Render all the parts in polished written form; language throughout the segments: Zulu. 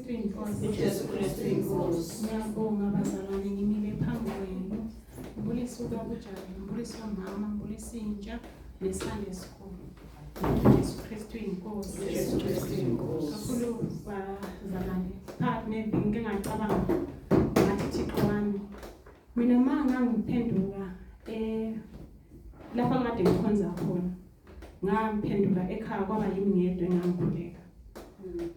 Kristu inkosi. UJesu Kristu inkosi. Ngiyabonga bazalwane ngimile phambi kwenu. Ngibulisa ubaba uJabu, ngibulisa umama, ngibulisa intsha neSunday school. Jesu Kristu inkosi. Jesu Kristu inkosi. Kakhulu bazalwane. Phakathi neviki ngike ngacabanga ngathi Thixo wami mina ma ngangiphenduka lapha ngade ngikhonza khona ngaphenduka ekhaya kwaba yimi ngedwa engangikhuleka.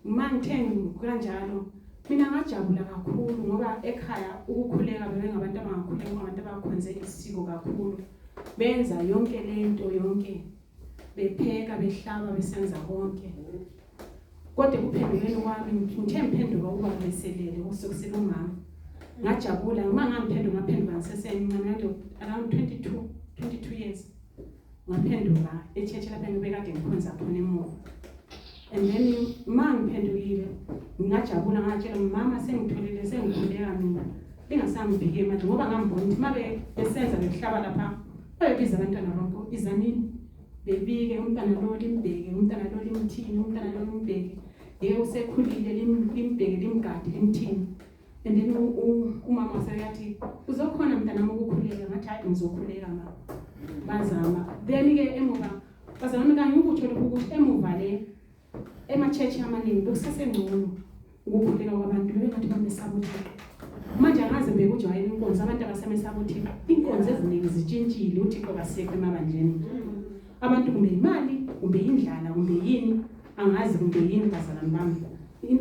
Uma ngithe kanjalo mina ngajabula kakhulu ngoba ekhaya ukukhuleka bebengabantu abangakhuleka, ngabantu abakhonze isiko kakhulu, benza yonke lento yonke, bepheka, behlaba, besenza konke. Kodwa ekuphendukeni kwami ngithe ngiphenduka ukuba beselele kusukusela umama, ngajabula. Uma ngangiphenduka ngaphenduka ngisesemncane, ngathi around 22 years ngaphenduka e-church lapha engibekade ngikhonza khona emuva. And then uma ngiphendukile ngingajabula, ngatshela mama sengitholile, sengikhuleka mina, lingasangibhiki manje, ngoba ngambona ukuthi uma besenza behlaba lapha babebiza abantwana bonke, izanini, bebike umntwana lo limbheke, umntwana lo limthini, umntwana lo limbheke, yeke usekhulile limbheke, limgade, limthini. And then umama waseyathi uzokhona mntanami ukukhuleka, ngathi hayi ngizokhuleka ma. Bazama then ke emuva bazalwane kanye ukutsho lokhu ukuthi emuva le ema-church amaningi bekusasengcono ukukhuleka kwabantu, bebengathi bamesaba uThixo. Manje angaze bekujwayele inkonzo, abantu abasamesaba uThixo. Inkonzo eziningi zitshintshile, uThixo kasekho emabandleni. Abantu kumbe imali, kumbe indlala, kumbe yini, angazi kumbe yini bazalwane bami.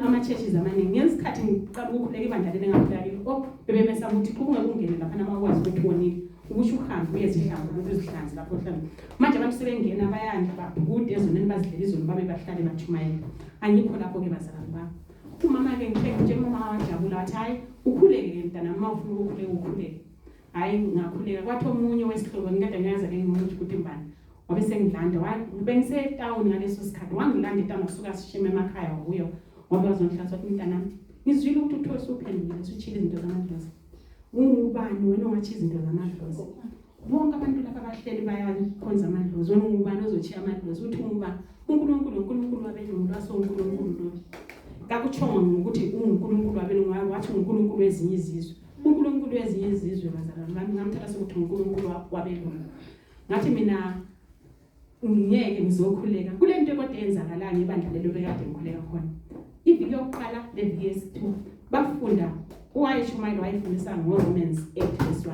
Ama-churches amaningi ngesikhathi ngiqala ukukhuleka ibandla leli engakhuleka kilo, oh bebemesaba uThixo, kungeke ungene lapha nama ukwazi ukuthi wonile ukusho uhambe uyezihlambulula uzihlanze lapho uhlala. Manje abantu sebengena bayandla babhukude ezoneni, bazidlela izono, babe bahlale batshumayela. Angikho lapho-ke bazalwane bami. Umama-ke ngithe ngitshela umama wajabula wathi hhayi ukhuleke-ke mntanami, uma ufuna ukukhuleka ukhuleke. Hhayi ngakhuleka. Kwathi omunye wesihlobo ngikade ngiyazi-ke ngimuntu ukuthi mbani wabe sengilanda, bengisetawuni ngaleso sikhathi, wangilanda etawuni wasuka sishima emakhaya wabuya wabe wazongihlasa wathi mntanami ngizwile ukuthi uthiwe usuphendukile usutshile izinto zamadlozi. Ungubani wena ongatshiya izinto zamadlozi? Bonke abantu lapha abahleli bayakhonza amadlozi, wena ungubani ozotshiya amadlozi? Uthi ungubani? UNkulunkulu, uNkulunkulu wabelungu lwaso uNkulunkulu lo. Kakuchonga ngokuthi unguNkulunkulu wabelungu, wathi uNkulunkulu wezinye izizwe. uNkulunkulu wezinye izizwe bazalwane bami, ngamthatha sokuthi uNkulunkulu wabelungu. Ngathi mina ngiyeke ngizokhuleka kule nto kodwa eyenzakalayo ibandla lelo bekade ngikhuleka khona. Iviki yokuqala leviki yesi-2 bafunda uwayeshumayela wayefundisa ngo-Romans 8 verse 1,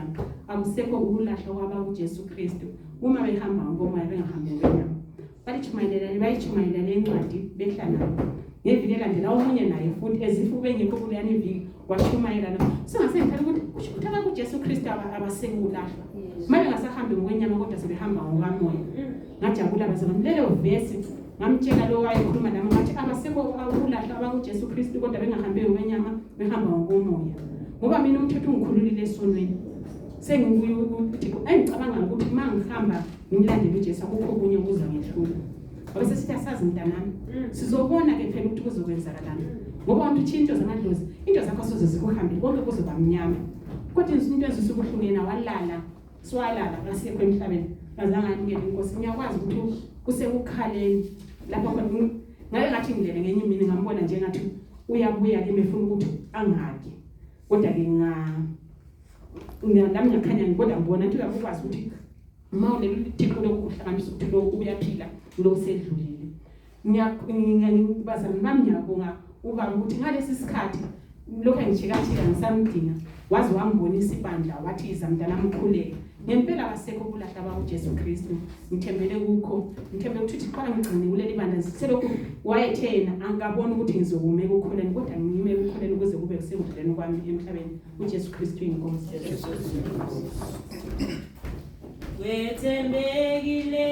akusekho ukulahlwa kwaba kuJesu Kristu uma behamba ngokomoya bengahambi ngokwenyama. Balichumayelela bayichumayela le ncwadi behla nayo. Ngeviki elandela omunye naye futhi ezifu bengekho kuleyani iviki washumayela na. Singase ngithanda ukuthi kusho ukuthi abakuJesu Kristu abasekulahlwa. Manje ngasahambi ngokwenyama kodwa sebehamba ngokamoya. Ngajabula bazalwane lelo vesi ngamtshela lo wayekhuluma nami ngathi abasekho ukulahlwa abakuJesu Kristu kodwa bengahambi ngokwenyama behamba ngokomoya. Ngoba mina umthetho ungikhululile esonweni. Sengibuye ukuthi engicabanga ukuthi uma ngihamba ngimlandele uJesu akukho okunye okuza ngehlula. Wabe sesithi asazi mntanami, sizobona ke phela ukuthi kuzokwenzakalani. Ngoba wena utshiya into zamadlozi, into zakho soze zikuhambele, konke kuzoba mnyama. Kodwa izinto ezisubuhlungu yena walala, siwalala kasekho emhlabeni. Kazange amukele inkosi. Ngiyakwazi ukuthi kusekukhaleni lapho khona ngake ngathi ngilele ngenye imini ngambona nje ngathi uyabuya kimi efuna ukuthi angaki. Kodwa ke nami ngakhanya kodwa ngibona ukuthi uyakwazi ukuthi uma uleli Thixo lokuhlanganisa ukuthi lo uyaphila lo usedlulile. Ngiyabazalwane bami ngiyabonga ubaba ukuthi ngalesi sikhathi lokho engijikajika ngisamdinga waze wangibonisa ibandla wathi iza mntanami ukhuleke. Ngempela abasekho ukulahla abakuJesu Kristu. Ngithembele kukho, ngithembele ukuthi uThixo angigcine kuleli bandla. Selokhu wayethe yena angikaboni ukuthi ngizokuma ekukholeni kodwa ngime ekukholeni kuze kube kusekudluleni kwami emhlabeni. uJesu Kristu inkosi. Wethembekile.